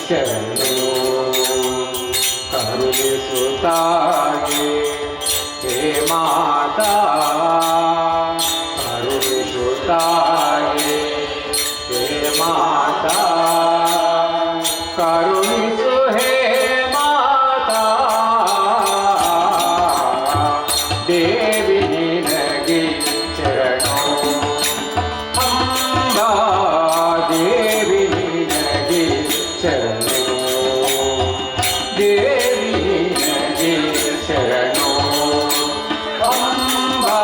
ಶರಣು. ಕರುಣಿಸುತ್ತಾಗೆ ಹೇ ಮಾತಾ, ಕರುಣಿಸುತ್ತಾಗೆ ಹೇ ಮಾತಾ, ಕರುಣಿಸು ಹೇ ಮಾತಾ. ದೇವಿ ನಿನಗೆ ಶರಣು, ಅಂಬಾ ದೇವಿ ನಿನಗೆ ಶರಣು, ದೇವಿ ನಿನಗೆ ಶರಣು, ಅಂಬಾ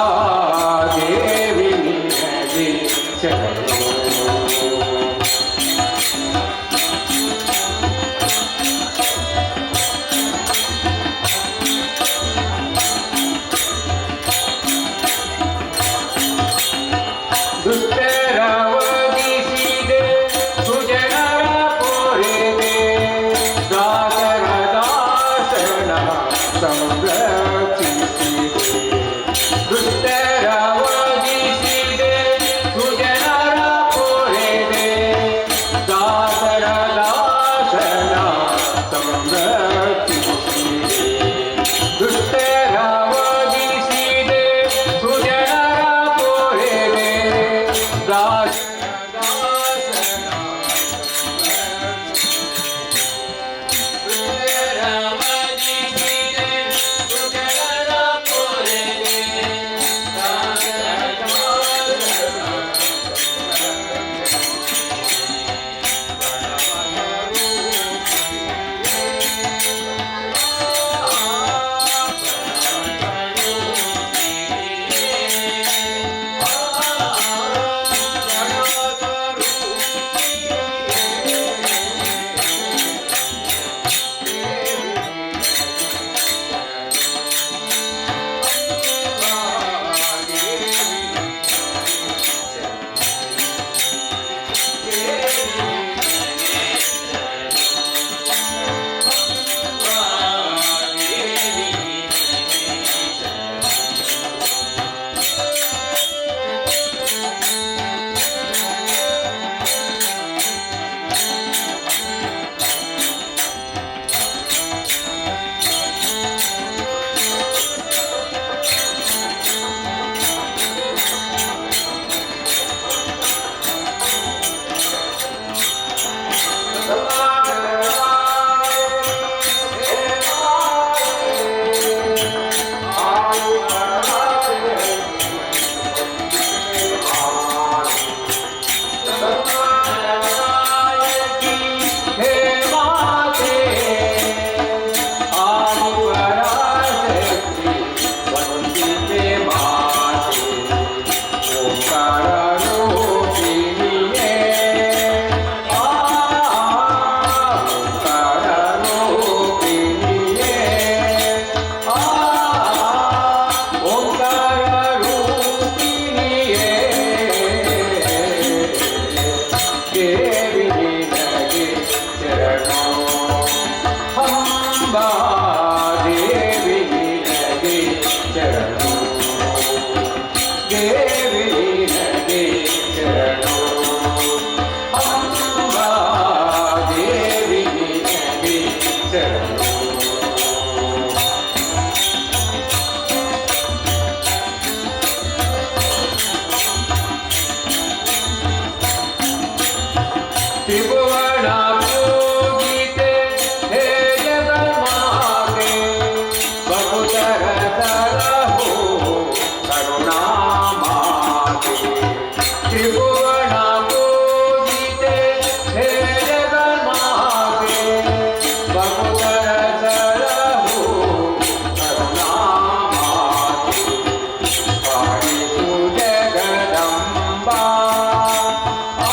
ದೇವಿ ನಿನಗೆ ಶರಣು. ದುಷ್ಟರ ವಧಿಸಿದೆ, ಸುಜನರ ಪೊರೆದೆ, ದಾಸರ ದಾಸನ ಸಂರಕ್ಷಿಸಿದೆ. ದುಷ್ಟರ ವಧಿಸಿದೆ, ಸುಜನರ ಪೊರೆದೆ, ದಾಸರ ದಾಸನ ಸಂರಕ್ಷಿಸಿದೆ. ದುಷ್ಟರ ವಧಿಸಿದೆ, ಸುಜನರ ಪೊರೆದೆ, ದಾಸರ ದಾಸನ ದುಷ್ಟರ ವಧಿಸಿದೆ, ಸುಜನರ ಪೊರೆದೆ, ದಾಸರ ದಾಸನ ಹೇ ಮಾತೆ ಆದಿಪರಾಶಕ್ತಿ ವಂದಿತೆ ಮಾತೆ, ಓಂಕಾರ ರೂಪಿಣಿಯೇ, ಆ ಓಂಕಾರ ರೂಪಿಣಿಯೇ, ಆ ಓಂಕಾರ ರೂಪಿಣಿಯೇ, ದೇವಿ ನಿನಗೆ ಶರಣು, ಅಂಬಾ ದೇವಿ ನಿನಗೆ ಶರಣು, ದೇವಿ ನಿನಗೆ ಶರಣು, ಅಂಬಾ ದೇವಿ ನಿನಗೆ ಶರಣು. ತ್ರಿಭುವನ ಪೂಜಿತೆ ಹೇ ಜಗನ್ಮಾತೆ, ಬಹುತರ ಸರಹೋ ಕರುಣಾ ಮಾತೆ. ತ್ರಿಭುವನ ಪೂಜಿತೆ ಹೇ ಜಗನ್ಮಾತೆ, ಬಹುತರ ಸರಹೋ ಕರುಣಾ ಮಾತೆ, ಪಾಲಿಸು ಜಗದಂಬಾ. ಆ.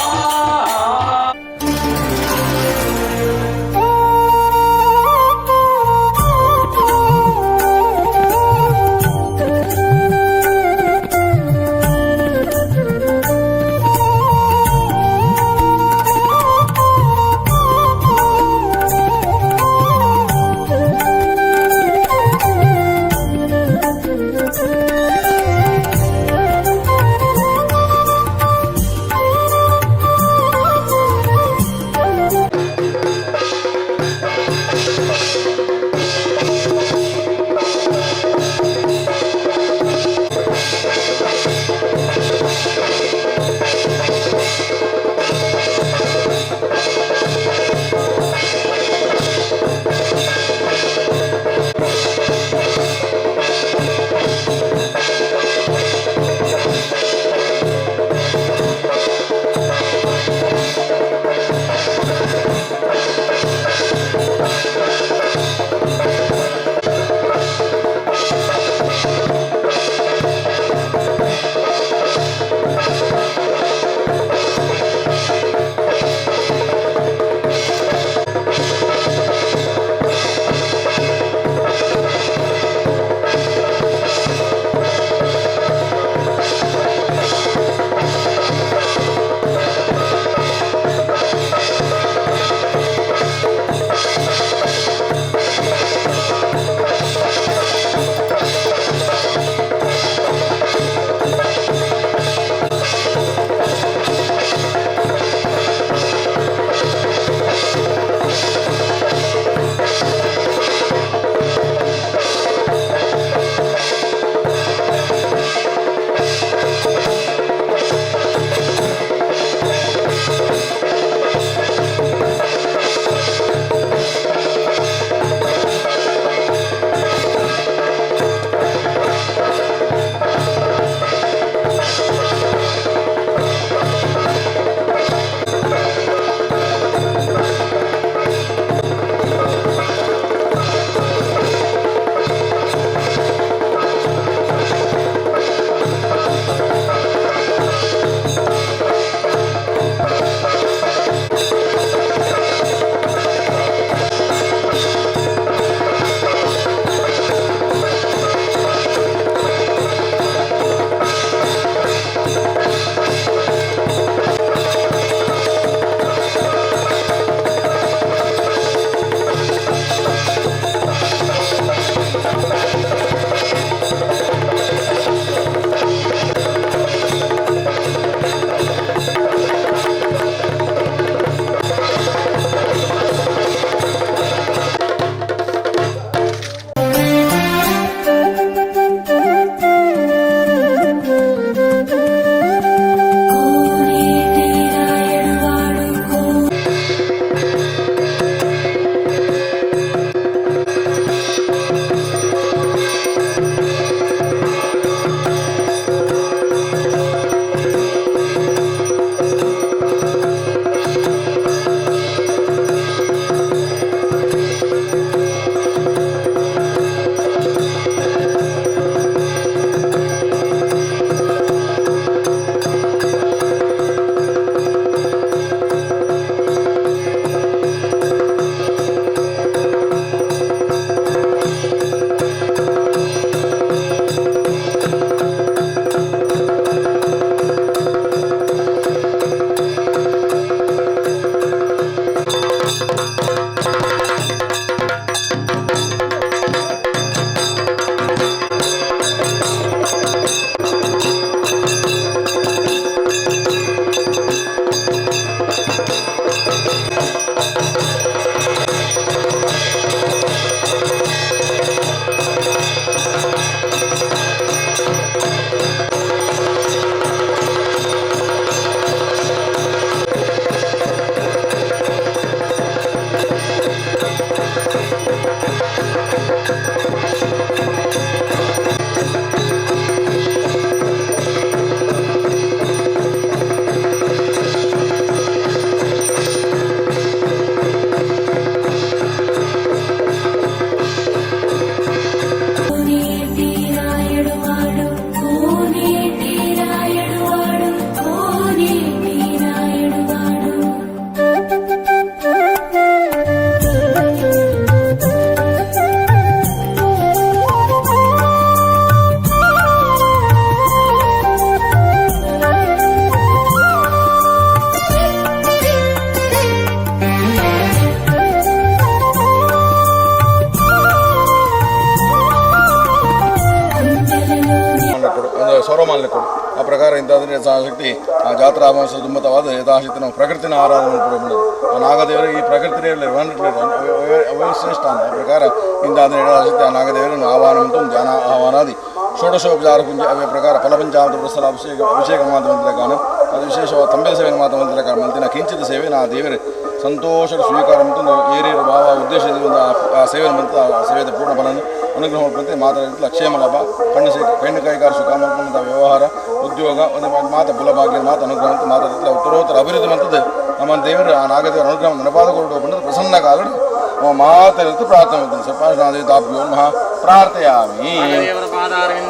ಪ್ರಕಾರ ಇಂತಾದ್ರೆ ಯಥಾಶಕ್ತಿ ಆ ಜಾತ್ರಾ ಅಮಾವಾಸ್ಯೆ ದುಮ್ಮತವಾದ ಯಥಾಶಕ್ತಿ ನಾವು ಪ್ರಕೃತಿನ ಆರಾಧನೆ ಮಾಡ್ಕೊಂಡು ಆ ನಾಗದೇವರು ಈ ಪ್ರಕೃತಿಯಲ್ಲಿ ಅವೇ ಶ್ರೇಷ್ಠ ಅಂತ. ಆ ಪ್ರಕಾರ ಇಂತಾದ್ರೆ ಯಥಾಶಕ್ತಿ ಆ ನಾಗದೇವರನ್ನು ಆಹ್ವಾನ ಮತ್ತು ಧ್ಯಾನ ಆಹ್ವಾನಾದಿ ಷೋಡಶೋಪಚಾರ ಪೂಜೆ, ಅವೇ ಪ್ರಕಾರ ಫಲಪಂಚಾಮೃತ ಪುರಸ್ಸರ ಅಭಿಷೇಕ ಅಭಿಷೇಕ ಮಾತ ಕಾರಣ ಅದು ವಿಶೇಷವಾದ ತಂಬೆ ಸೇವೆ ಮಾತ ಕಾರಣ ಮಂತಿನ ಕಿಂಚಿತ ಸೇವೆ ನಾ ದೇವರು ಸಂತೋಷದ ಸ್ವೀಕಾರ ಮತ್ತು ಏರೇರು ಭಾವ ಉದ್ದೇಶದ ಒಂದು ಆ ಆ ಸೇವೆ ಮಂತ ಆ ಸೇವೆದ ಪೂರ್ಣ ಫಲವನ್ನು ಅನುಗ್ರಹ ಮಾಡ್ಕೊಂತೆ ಮಾತ್ರ ಕ್ಷೇಮ ಲಾಭ, ಕಣ್ಣು ಸೇ ಕಣ್ಣು ಕೈಗಾರ ಸುಖ ಮಾಡ್ಕೊಂಡಂಥ ವ್ಯವಹಾರ ಉದ್ಯೋಗ ಒಂದು ಮಾತ ಕುಲಭಾಗ್ಯ ಮಾತು ಅನುಗ್ರಹ ಅಂತ ಮಾತಾಡ್ತಿಲ್ಲ. ಉತ್ತರೋತ್ತರ ಅಭಿವೃದ್ಧಿ ಮಂತದ್ದು ನಮ್ಮ ದೇವರು ಆ ನಾಗದೇವರ ಅನುಗ್ರಹ ನೆನಪಾದ ಕೊರಡು ಬಂದದ್ದು ಪ್ರಸನ್ನ ಕಾಲಡು ನಮ್ಮ ಮಾತಾಡಿದ್ದು ಪ್ರಾರ್ಥನೆ ಮಾಡ್ತೀನಿ. ಸರ್ಪಾಂಶನಾದೇತಾಭ್ಯೋ ನಮಃ ಪ್ರಾರ್ಥಯಾಮಿ.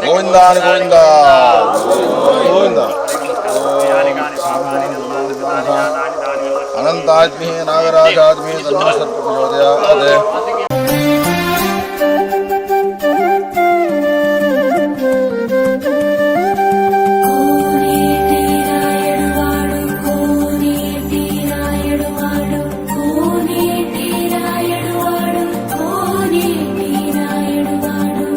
ಗೋವಿಂದ ಗೋವಿಂದ ಗೋವಿಂದ. ಅನಂತಾತ್ಮಿ ನಾಗರಾಜಾತ್ಮಿ ತನ್ನೋ ಸರ್ಪ ಪ್ರಚೋದಯಾತ್. కోనేటి రాయుడువాడు, కోనేటి రాయుడువాడు, కోనేటి రాయుడువాడు, కోనేటి రాయుడువాడు.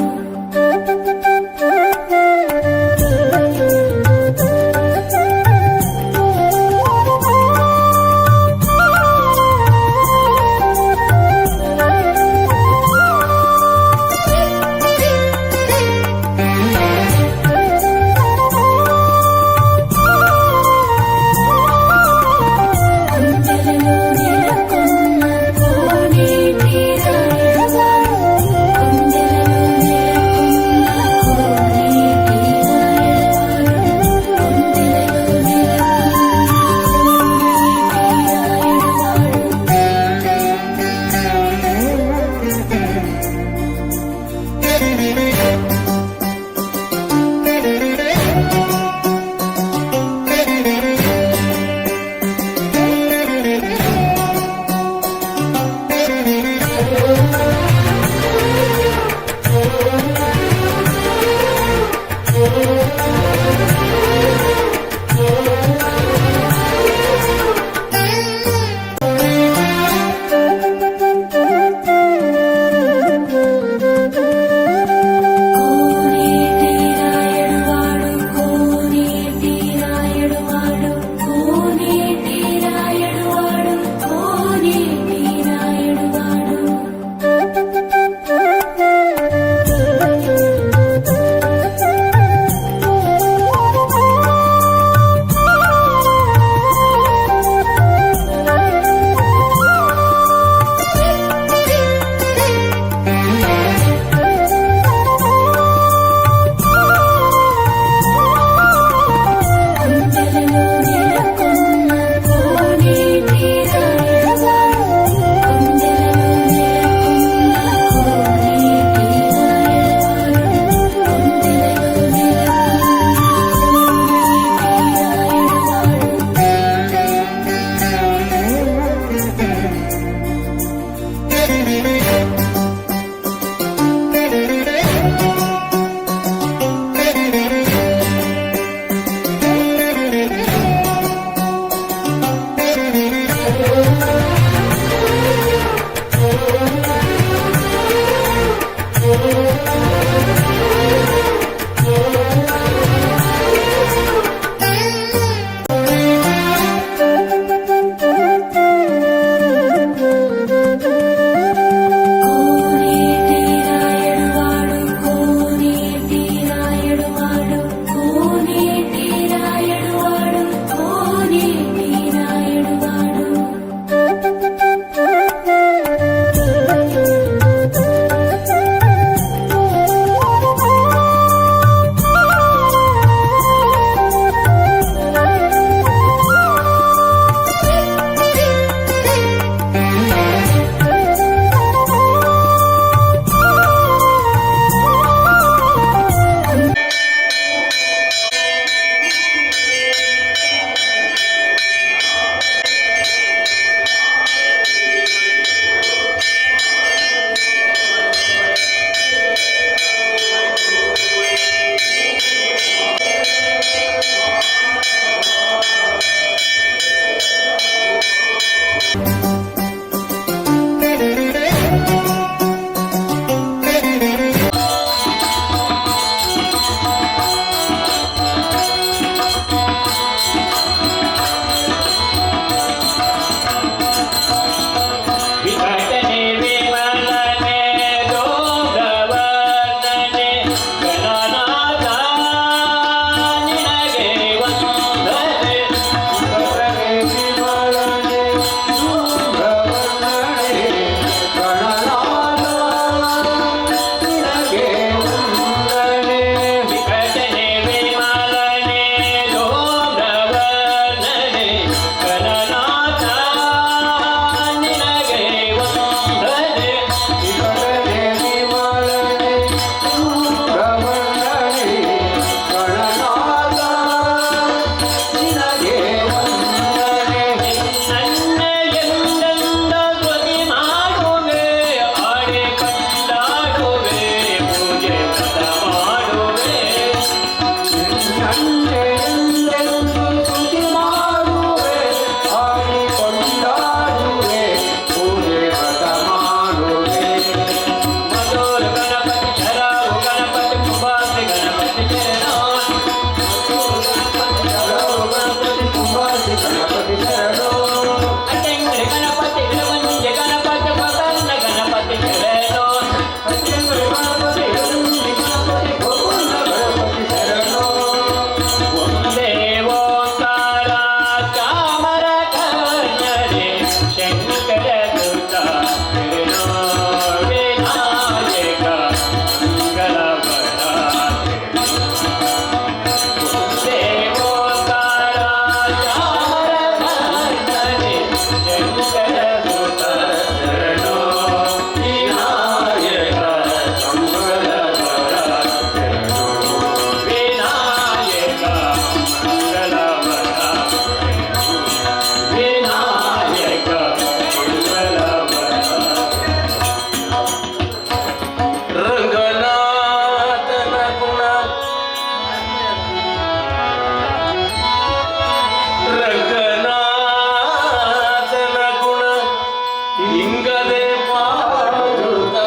ಹಿಂಗದೆ ಪಾಡುತ್ತ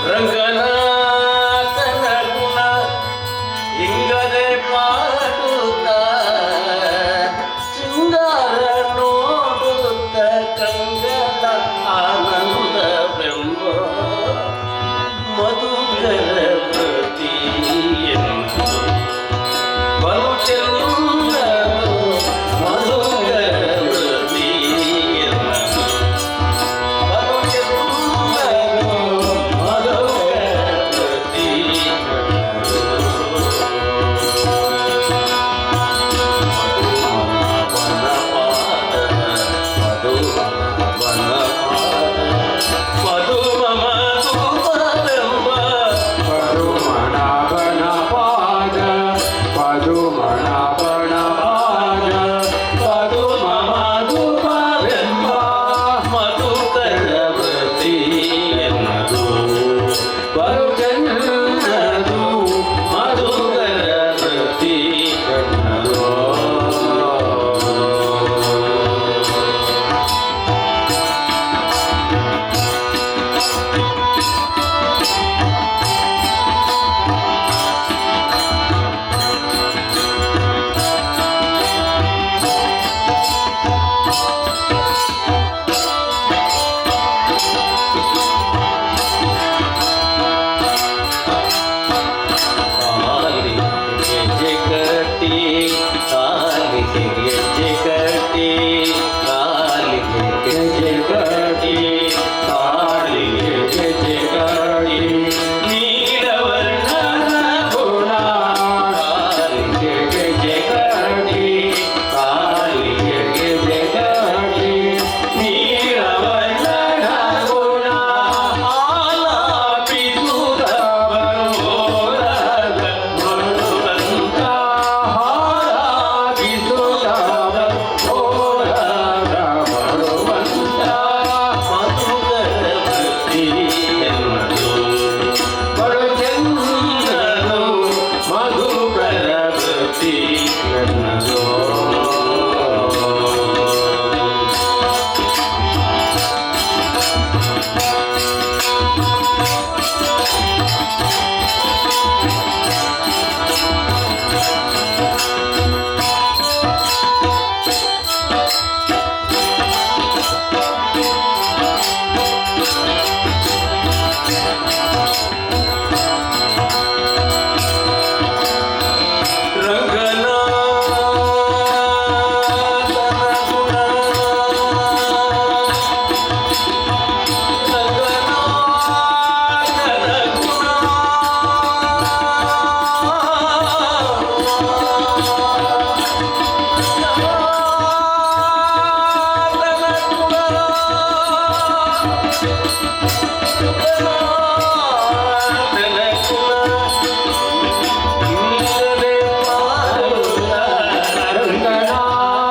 ರಂಗನಾಥನ ಗುಣ ಹಿಂಗದೆ ಪಾಡುತ್ತ ಶೃಂಗಾರ ನೋಡುತ್ತ ಕಂಗಳ ಆನಂದ ಬ್ರಹ್ಮ ಮಧುಕರ ಪ್ರತಿಯೆಂದು ಬಲು ಚೆಲ್ಲದು ಮಧುಕರ ಪ್ರತಿಯೆಂದು ಬಲು ಚೆಲ್ಲದು ಮಧುಕರ ಪ್ರತಿಯೆಂದು ಪದುಮನಾಭನ ಪಾದ, ಪದುಮನಾಭನ ಪಾದ, ಪದುಮ ಮಧುಪವೆಂಬ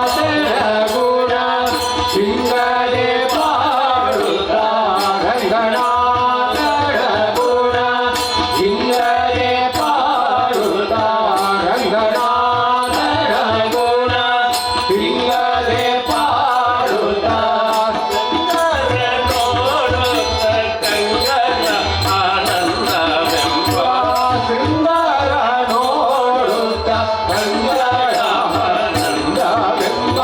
ರಂಗನಾಥನ ಗುಣ ಹಿಂಗದೆ ಪಾಡುತ್ತ, ರಂಗನಾಥನ ಗುಣ ಹಿಂಗದೆ ಪಾಡುತ್ತ, ರಂಗನಾಥನ ಗುಣ ಹಿಂಗದೆ ಪಾಡುತ್ತ. ಶೃಂಗಾರ ನೋಡುತ್ತ ಕಂಗಳ ಆನಂದವೆಂಬ.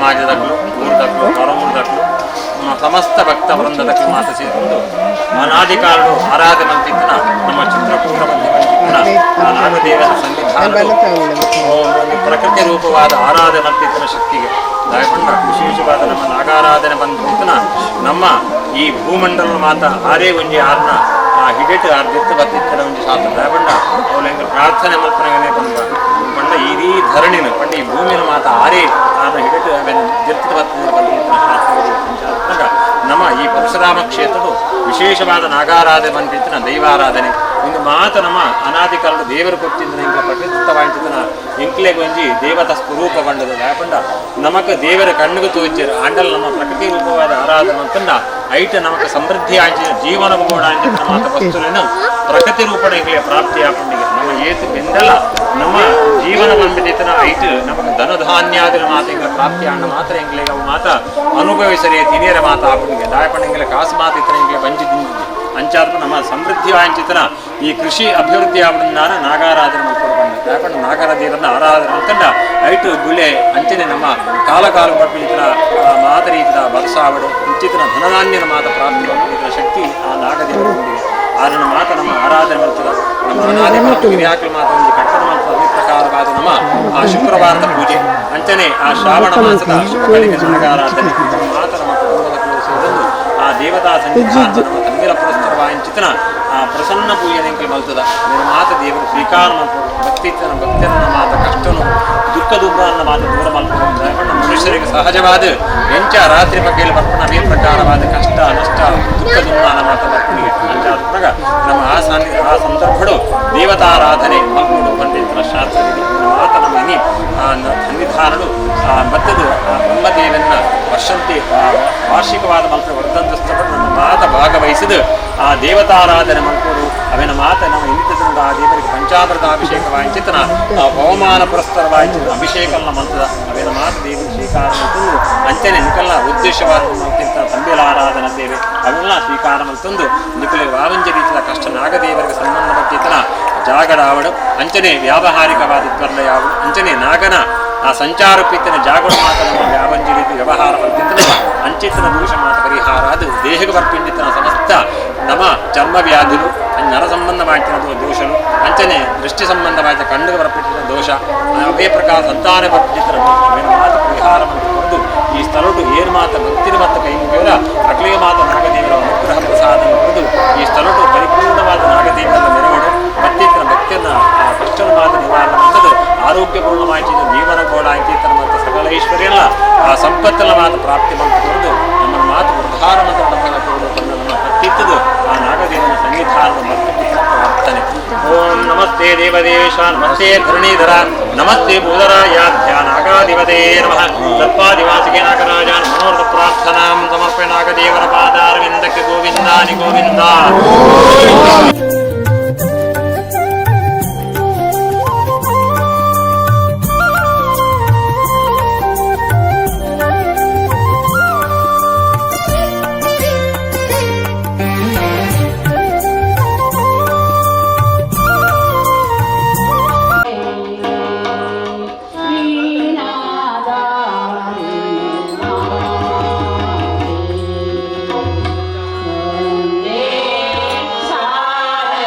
ಸಮಾಜದಕ್ಕಲು ಊರ್ದಕ್ಕಲು ಹೊರಊರ್ದಕ್ಕಲು ನಮ್ಮ ಸಮಸ್ತ ಭಕ್ತ ವೃಂದದಕ್ಕಲು ಮಾತ ಸೇರಿಕೊಂಡು ಅನಾದಿಕಾಲಡು ಆರಾಧನೆ ಮಂತಿದ್ದನ ನಮ್ಮ ಚಿತ್ರಕೂಟ ಮಂತಿದ್ದನ ಆ ನಾಗದೇವನ ಸನ್ನಿಧಾನವು ಒಂದು ಪ್ರಕೃತಿ ರೂಪವಾದ ಆರಾಧನೆ ಮಂತಿದ್ದನ ಶಕ್ತಿಗೆ ದಾಯಪಂಡ ವಿಶೇಷವಾದ ನಮ್ಮ ನಾಗಾರಾಧನೆ ಬಂದಿದ್ದನ ನಮ್ಮ ಈ ಭೂಮಂಡಲ ಮಾತ ಆರೇ ಒಂಜಿ ಆರ್ನ ಆ ಹಿಡಿಟ್ ಆರ್ದಿತ್ತು ಬತ್ತಿತ್ತನ ಒಂಜಿ ಶಾಸ್ತ್ರ ದಾಯಪಂಡ ಅವಳು ಎಂಕ ಪ್ರಾರ್ಥನೆ ಮಲ್ಪನಗನೇ ಬಂದ ಪಂಡ ಇಡೀ ಧರಣಿನ ಪಂಡ ಈ ಭೂಮಿನ ಮಾತ ಆರೇ ಆರ್ನ ಹಿಡಿಟ್ ದಿರ್ತ ಬತ್ತಿನ ಬಂದಿತ್ತನ ಶಾಸ್ತ್ರ. ನಮ್ಮ ಈ ಪರಶುರಾಮ ಕ್ಷೇತ್ರದ ವಿಶೇಷವಾದ ನಾಗಾರಾಧನೆ ಬಂದಿತ್ತಿನ ದೈವಾರಾಧನೆ ಇಂದು ಮಾತ ನಮ್ಮ ಅನಾದಿ ಕಾಲದ ದೇವರು ಕೊಟ್ಟಿದ್ದ ಇಂಕ ಪ್ರಕೃತವಾಯಿತನ ಎಂಕ್ಲೆ ಗೊಂಜಿ ದೇವತಾ ಸ್ವರೂಪ ಬಂಡದ ಯಾಕಂಡ ನಮಕ ದೇವರ ಕಣ್ಣಿಗೆ ತೋಚಿರು ಆಂಡಲ್ ನಮ್ಮ ಪ್ರಕೃತಿ ರೂಪವಾದ ಆರಾಧನೆ ಅಂತಂದ ಐಟ ನಮಕ ಸಮೃದ್ಧಿ ಆಂಚಿನ ಜೀವನ ಬೋಡ ಅಂಚಿನ ಮಾತ ವಸ್ತುలను ಪ್ರಕೃತಿ ರೂಪಣ ಎಂಕ್ಲೆ ಪ್ರಾಪ್ತಿ ಆಪಂಡಿಗೆ ನಮ್ಮ ಏತು ಬೆಂದಲ ನಮ್ಮ ಜೀವನ ಬಂದಿತನ ಐಟ್ ನಮಗ ಧನಧಾನ್ಯಾದಿನ ಮಾತ ಎಂಗ್ಲ ಪ್ರಾಪ್ತಿ ಆಂಡ ಮಾತ್ರ ಎಂಕ್ಲೆ ಅವು ಮಾತ ಅನುಭವಿಸರೆ ತಿನಿಯರ ಮಾತ ಆಪಂಡಿಗೆ ದಾಯಪಂಡಿಗೆ ಕಾಸು ಮಾತ ಇತರ ಎಂಕ್ಲೆ ಬಂಜಿ ದಿಂದಿದೆ ಅಂಚಾದ ನಮ್ಮ ಸಮೃದ್ಧಿ ವಾಂಚಿತನ ಈ ಕೃಷಿ ಅಭಿವೃದ್ಧಿ ಆವಡನ್ನಾನ ನಾಗಾರಾಧನೆ ಮಾಡ್ಕೊಂಡು ಬಂದ ಯಾಕಂದ್ರೆ ನಾಗರ ದೇವರನ್ನ ಆರಾಧನೆ ಅಂತಂಡ ಐಟು ಗುಲೆ ಅಂಚನೆ ನಮ್ಮ ಕಾಲ ಕಾಲ ಪಟ್ಟಿತರ ಮಾತ ರೀತಿಯ ವರ್ಷಾವಡು ಇಂಚಿತನ ಧನಧಾನ್ಯನ ಮಾತ ಪ್ರಾಪ್ತಿ ಇದರ ಶಕ್ತಿ ಆ ನಾಗದೇವರೊಂದಿಗೆ ಆರನ ಮಾತ ನಮ್ಮ ಆರಾಧನೆ ಮಾಡ್ತದ ನಮ್ಮ ಅನಾದಿ ಹಿರಿಯಾಕಲ ಮಾತ ಒಂದು ಕಟ್ಟಡ ಮಾಡ್ತದ. ಈ ಪ್ರಕಾರವಾದ ನಮ್ಮ ಆ ಶುಕ್ರವಾರದ ಪೂಜೆ ಅಂಚನೆ ಆ ಶ್ರಾವಣ ಮಾಸದ ಶುಭಗಳಿಗೆ ನಾಗಾರಾಧನೆ ಮಾತ ನಮ್ಮ ಕುಟುಂಬದ ಸೇರಿದ್ದು ಆ ದೇವತಾ ಸನ್ನಿಧಾನ ನಮ್ಮ ತಂದಿರ ಪುರಸ್ಕರವಾಂಚಿತನ ಆ ಪ್ರಸನ್ನ ಪೂಜೆ ಮಲ್ತದ ನಿಮ್ಮ ಮಾತ ದೇವರು ಸ್ವೀಕಾರ ಮಾಡ್ಬೋದು. ಭಕ್ತಿತನ ಭಕ್ತರನ್ನ ಮಾತ ಕಷ್ಟನು ದುಃಖ ದುಃಖ ಮಾತ ದೂರ ಮಲ್ಪಡು. ಮನುಷ್ಯರಿಗೆ ಸಹಜವಾದ ಎಂಚ ರಾತ್ರಿ ಬಗ್ಗೆಯಲ್ಲಿ ಬರ್ಪಣ ಅದೇ ಪ್ರಕಾರವಾದ ಕಷ್ಟ ನಷ್ಟ ದುಃಖ ದುಮ್ಮಾನ ಮಾತ ಬರ್ಪಣಿಗೆ ಅಂಚಾದ ನಮ್ಮ ಆ ಆ ಸಂದರ್ಭಡು ದೇವತಾರಾಧನೆ ಮಲ್ಪಡು ಪಂಡಿತರ ಶಾಸ್ತ್ರವಿದೆ. ಮಾತ ನಮ್ಮ ಇನಿ ಆ ಸನ್ನಿಧಾನಡು ಆ ಮತ್ತದು ಆ ಬ್ರಹ್ಮದೇವನ ವರ್ಷಂತಿ ವಾರ್ಷಿಕವಾದ ಮಂತ್ರ ವರ್ಧಂತಸ್ಥಗಳು ನಮ್ಮ ಮಾತ ಭಾಗವಹಿಸಿದ ಆ ದೇವತಾರಾಧನೆ ಮಲ್ಪಡು. ಅವೆನ ಮಾತ ನಮ್ಮ ಇಂತಿದ್ರಿಂದ ಆ ದೇವರಿಗೆ ಪಂಚಾಮೃತಾಭಿಷೇಕ ವಾಂಚಿತನ ಆ ಪವಮಾನ ಪುರಸ್ತರ ವಾಂಚಿತ ಅಭಿಷೇಕನ ಮಂತ್ರದ ಅವೆನ ಮಾತ ದೇವರು ಸ್ವೀಕಾರ ಮಲ್ತಂದು ಅಂಚನೆ ನಿಕಲ್ನ ಉದ್ದೇಶವಾದ ಮಲ್ತಿಂತ ತಂಬಿಲಾರಾಧನಾ ಸೇವೆ ಅವೆಲ್ಲ ಸ್ವೀಕಾರ ಮಲ್ತಂದು ನಿಕಲೆ ವಾವಂಜ ರೀತಿಯ ಕಷ್ಟ ನಾಗದೇವರಿಗೆ ಸಂಬಂಧ ಪಟ್ಟಿತನ ಜಾಗಡಾವಡು ಅಂಚನೆ ವ್ಯಾವಹಾರಿಕವಾದ ಯಾವಡು ಅಂಚನೆ ನಾಗನ ಆ ಸಂಚಾರಪಿತ್ತನ ಜಾಗಡ ಮಾತ ನಮ್ಮ ವ್ಯಾವಂಜ ರೀತಿ ವ್ಯವಹಾರ ಮಲ್ತಿಂತನ ಅಂಚಿತನ ದೋಷ ಮಾತ ಪರಿಹಾರ ಅದು ದೇಹಕ್ಕೆ ಬರ್ಪಿಂಡಿತನ ಸಮಸ್ತ ನಮ್ಮ ಚರ್ಮ ವ್ಯಾಧುಲು ನರ ಸಂಬಂಧವಾಗಿನ ದೋಷಲು ಅಂಚನೆ ದೃಷ್ಟಿ ಸಂಬಂಧವಾದ ಕಣ್ಣಿಗೆ ಬರ್ಪಿಟ್ಟಿನ ದೋಷ ಅವೇ ಪ್ರಕಾರ ಸಂತಾನ ಬರ್ಪಿಟ್ಟಿನ ಮಾತ ಪರಿಹಾರ ಕೊಟ್ಟು ಈ ಸ್ಥಳಡು ಏನು ಮಾತ ಭಕ್ತಿನ ಮಾತ ಕೈ ಮುಗಿಯವರ ಅಕ್ಲಿಗೆ ಮಾತ ನಾಗದೇವರ ಅನುಗ್ರಹ ಪ್ರಸಾದ ಕೊಡದು ಈ ಸ್ಥಳಡು ಪರಿಪೂರ್ಣವಾದ ನಾಗದೇವರ ಮೆರವಡು ಭಕ್ತಿತನ ಭಕ್ತಿಯನ್ನ ಆ ಕಷ್ಟನ ಮಾತ ನಿವಾರಣೆ ಮಾಡ್ತದೆ. ಆರೋಗ್ಯಪೂರ್ಣವಾಗಿ ಜೀವನ ಗೋಡಾಂಕಿತನ ಮತ್ತು ಸಕಲ ಐಶ್ವರ್ಯಲ್ಲ ಆ ಸಂಪತ್ತನ್ನ ಮಾತು ಪ್ರಾಪ್ತಿ ಮಾಡಿಕೊಂಡು ನಮ್ಮ ಮಾತು ಉದ್ಧಾರ ಮತ್ತು ನಮ್ಮ ಭಕ್ತಿತ್ತದು ಆ ನಾಗದೇವನ ಸನ್ನಿಧಾನದ ಭಕ್ತಿ. ಓಂ ನಮಸ್ತೆ ದೇವದೇವೇಶ ನಮಸ್ತೆ ಧರಣೀಧರ ನಮಸ್ತೆ ಭೂಧರಾಯಾಧ್ಯ ನಾಗಾಧಿಪತೇ ನಮಃ. ಸರ್ಪಾದಿವಾಸಿಗೆ ನಾಗರಾಜ ಮನೋರಥ ಪ್ರಾರ್ಥನಾಂ ಸಮರ್ಪಯ ನಾಗದೇವರ ಪಾದಾರವಿಂದಕ್ಕೆ ಗೋವಿಂದಾನಿ ಗೋವಿಂದ. Sara.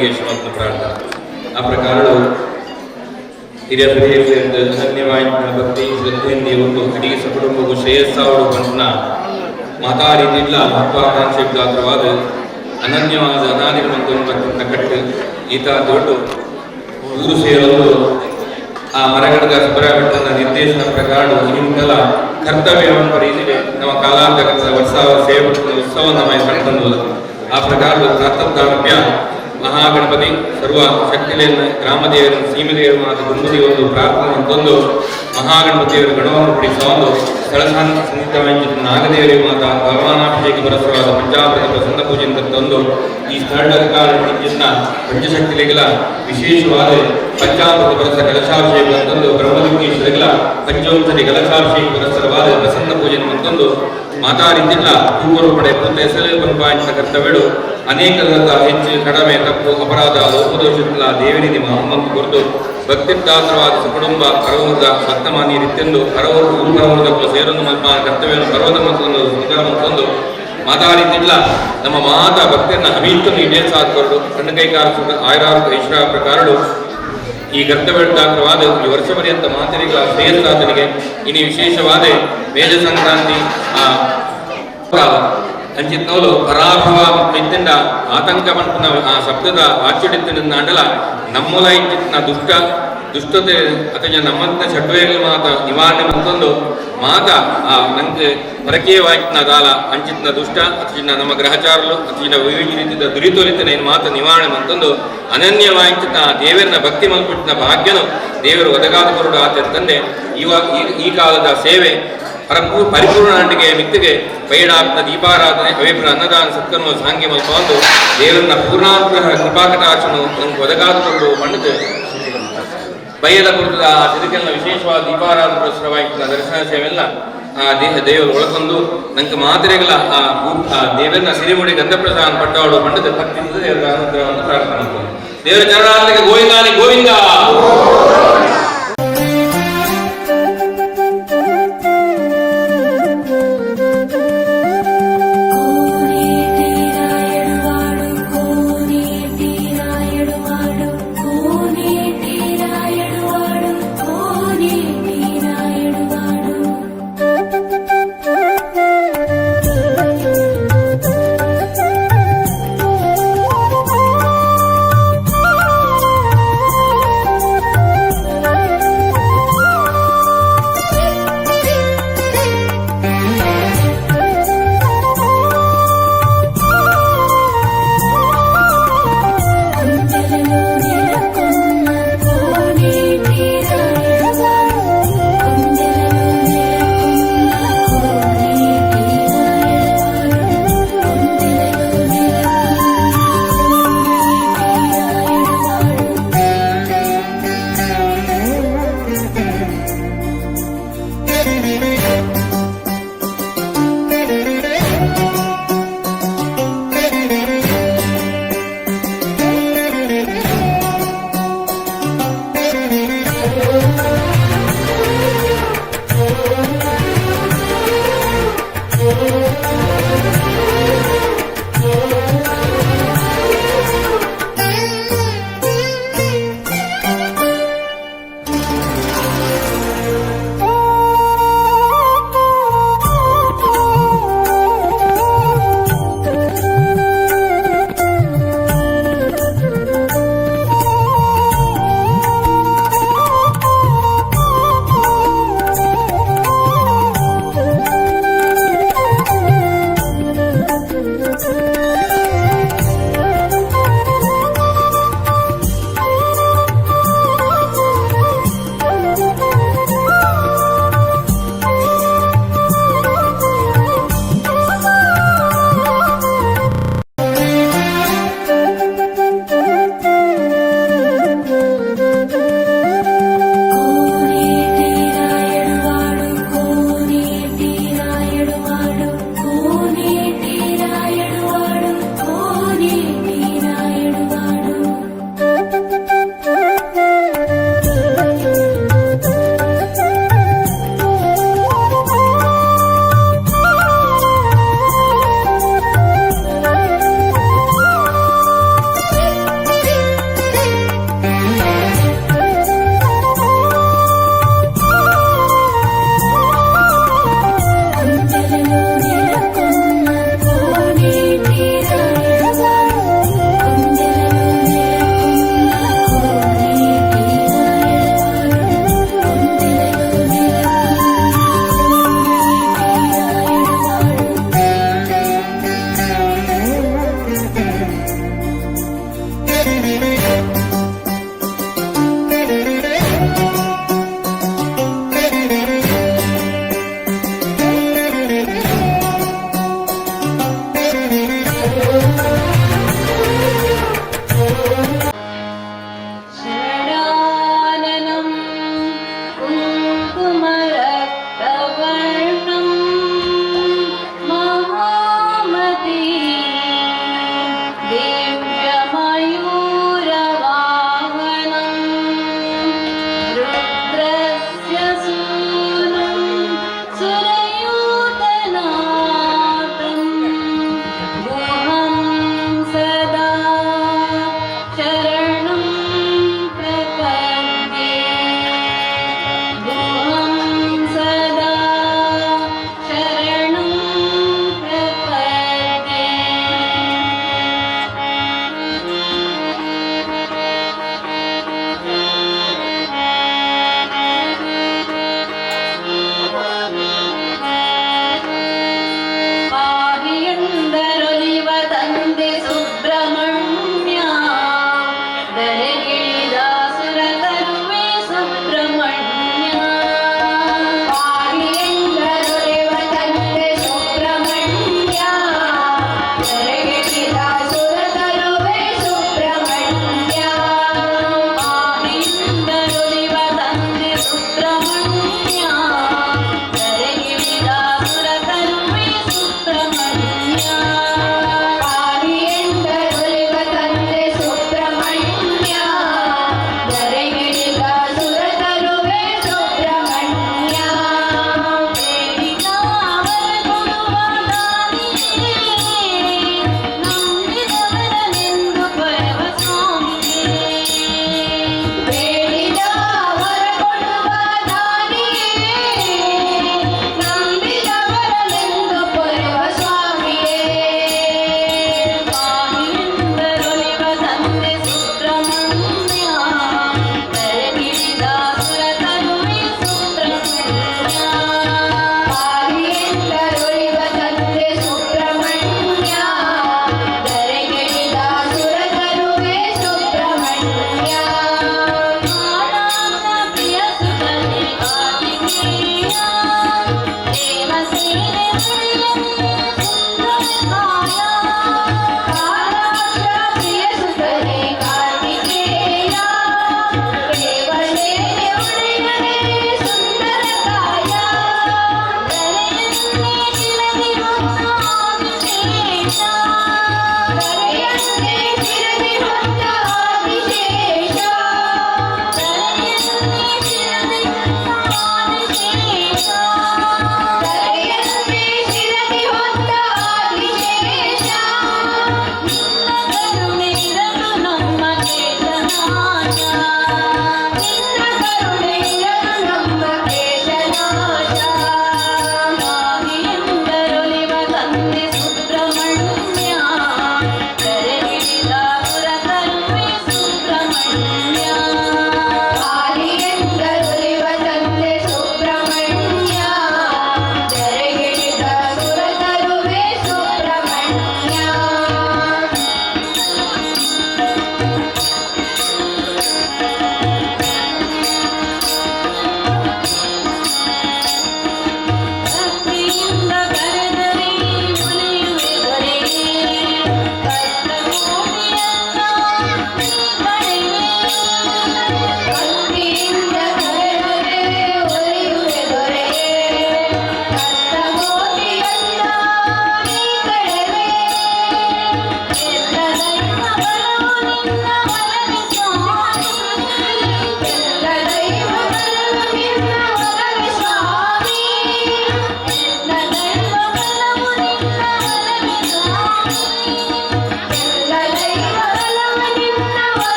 ಲಿಂಗೇಶ್ವರ ಪ್ರಾರ್ಥನೆ. ಆ ಪ್ರಕಾರ ಹಿರಿಯ ಹಿರಿಯರಿಂದ ಅನನ್ಯವಾಯಿನ ಭಕ್ತಿ ಶ್ರದ್ಧೆಯಿಂದ ಒಂದು ಇಡೀ ಸಕುಟುಂಬಕ್ಕೂ ಶ್ರೇಯಸ್ಸಾವಡು ಪಂಪನ ಮಾತಾ ರೀತಿಯಿಲ್ಲ ಮಹತ್ವಾಕಾಂಕ್ಷೆ ಗಾತ್ರವಾದ ಅನನ್ಯವಾದ ಅನಾದಿಗಳು ಬರ್ತಂತ ಕಟ್ಟು ಈತ ದೊಡ್ಡ ಊರು ಸೇರಲು ಆ ಮರಗಡದ ಸುಬ್ರಹ್ಮಣ್ಯನ ನಿರ್ದೇಶನ ಪ್ರಕಾರ ನಿಮ್ಗೆಲ್ಲ ಕರ್ತವ್ಯವನ್ನು ರೀತಿಗೆ ನಮ್ಮ ಕಾಲಾಂತರದ ವರ್ಷ ಸೇವೆ ಉತ್ಸವ ನಮ್ಮ ಕಣ್ತಂದು. ಆ ಪ್ರಕಾರ ಪ್ರಾತಃ ಮಹಾಗಣಪತಿ ಸರ್ವ ಶಕ್ತಿಯನ್ನು ಗ್ರಾಮದೇವರನ್ನು ಸೀಮೆದೇವರು ಮತ್ತು ಗುಂಬುದೇವರು ಪ್ರಾರ್ಥನೆ ಅಂತಂದು ಮಹಾಗಣಪತಿಯವರು ಗಣವನ್ನು ಪಡಿಸುವ ಒಂದು ಸ್ಥಳ ಸನ್ನಿಹಿತವಾಗಿ ನಾಗದೇವರಿಗೆ ಮಾತ ಭಗವಾನಾಭಿಷೇಕ ಪರಸ್ಪರವಾದ ಪಂಚಾಮೃತ ಪ್ರಸನ್ನ ಪೂಜೆ ಅಂತ ತಂದು ಈ ಸ್ಥಳದ ಪಂಚಶಕ್ತಿಗಳಿಗೆಲ್ಲ ವಿಶೇಷವಾದ ಪಂಚಾಮೃತ ಪರಸ ಕಲಶಾಭಿಷೇಕ ಅಂತಂದು, ಬ್ರಹ್ಮಲಿಂಗೇಶ್ವರಿಗಳ ಪಂಚವಂಶದಿ ಕಲಶಾಭಿಷೇಕ ಪುರಸ್ಸರವಾದ ಪ್ರಸನ್ನ ಪೂಜೆ ಅಂತಂದು, ಮಾತಾ ರೀತಿಲ್ಲ ತೂಕರು ಪಡೆ ಪೂತ ಹೆಸರು ಪಂಪಾಯಂತ ಕರ್ತವ್ಯಡು ಅನೇಕ ಹೆಚ್ಚು ಕಡಿಮೆ ತಪ್ಪು ಅಪರಾಧ ಲೋಪದೋಷಗಳ ದೇವನಿಧಿ ಮಹಮ್ಮದ್ ಕುರಿತು ಭಕ್ತಿದಾತ್ರವಾದ ಸಕುಟುಂಬ ಪರವೂರದ ಭಕ್ತಮಾನಿ ರೀತಿಯೆಂದು ಪರವರು ಊರು ಪರವೂರದ ಸೇರೊಂದು ಮಲ್ಪ ಕರ್ತವ್ಯವನ್ನು ಪರ್ವತ ಮತ್ತೊಂದು ಸ್ವೀಕಾರ ಮತ್ತೊಂದು ಮಾತಾ ರೀತಿಲ್ಲ ನಮ್ಮ ಮಾತಾ ಭಕ್ತಿಯನ್ನ ಅಭೀಷ್ಟನ್ನು ಈಡೇರಿಸಾದರು ಸಣ್ಣ ಕೈಕಾರ ಆಯುರಾರು ಐಶ್ವರ್ಯ ಪ್ರಕಾರಗಳು ಈ ಕರ್ತವ್ಯದಾತ್ರವಾದ ಈ ವರ್ಷ ಪರ್ಯಂತ ಮಾತರಿಗಳ ಶ್ರೇಯಸ್ಸಾಧನೆಗೆ ಇನಿ ವಿಶೇಷವಾದ ಮೇಷ ಸಂಕ್ರಾಂತಿ ಆ ಕಾಲ ಅಂಚಿತ್ನೋಲು ಪರಾಭವ ಇತ್ತಿಂದ ಆತಂಕ ಪನ್ಪುನ ಆ ಶಬ್ದದ ವಾಚ್ಯಡಿತ್ತಿನ ಅಂಡಲ ನಮ್ಮಲ ಇಂಚಿತ್ನ ದುಷ್ಟ ದುಷ್ಟತೆ ಅಥವಾ ನಮ್ಮಂತ ಷಡ್ವೇಗಲ ಮಾತ ನಿವಾರಣೆ ಮಂತೊಂದು ಮಾತ ಆ ನಂಗೆ ಪರಕೀಯವಾಯಿತ್ನ ದಾಲ ಅಂಚಿತ್ನ ದುಷ್ಟ ಅಥವಾ ನಮ್ಮ ಗ್ರಹಚಾರಲು ಅಥವಾ ವಿವಿಧ ರೀತಿಯ ದುರಿತೊಲಿತನ ಏನು ಮಾತ ನಿವಾರಣೆ ಮಂತೊಂದು ಅನನ್ಯವಾಯಿತಿನ ಆ ದೇವರನ್ನ ಭಕ್ತಿ ಮಲ್ಪುಟ್ಟಿನ ಭಾಗ್ಯನು ದೇವರು ಒದಗಾದ ಕೊರಡು ಆತಂದೆ ಇವ ಈ ಕಾಲದ ಸೇವೆ ಪರಿಪೂರ್ಣ ಅಂಡಿಗೆ ಮಿತ್ತಿಗೆ ಪೈಡಾತ್ಮ ದೀಪಾರಾಧನೆ ಅವಿಪ್ರ ಅನ್ನದಾನ ಸತ್ಕರ್ಮ ಸಾಂಗ್ಯ ಮಲ್ಪ ಒಂದು ದೇವರನ್ನ ಪೂರ್ಣಾನುಗ್ರಹ ಕೃಪಾಕಟಾಕ್ಷನು ನಮ್ಗೆ ಒದಗಾದ ಕೊರಡು ಪಂಡಿತ ಬಯ್ಯದ ಕುರಿತದ ಆ ಸಿರಿಕೆಲ್ಲ ವಿಶೇಷವಾದ ದೀಪಾರಾಧನೆ ಪುರಸ್ಸರವಾಗಿ ದರ್ಶನ ಸೇವೆಲ್ಲ ಆ ದೇಹ ದೇವರು ಒಳಕೊಂದು ನಂಗೆ ಮಾತ್ರೆಗಳ ಆ ಆ ದೇವರನ್ನ ಸಿರಿಮುಡಿ ಗಂಧಪ್ರಸಾದ ಪಟ್ಟವಳು ಪಂಡಿತ ಭಕ್ತಿಯಿಂದ ದೇವರ ಅನುಗ್ರಹವನ್ನು ಪ್ರಾರ್ಥನೆ ಮಾಡ್ತಾರೆ. ದೇವರ ಚರಣಾಂತಿಗೆ ಗೋವಿಂದಾನಿ ಗೋವಿಂದ.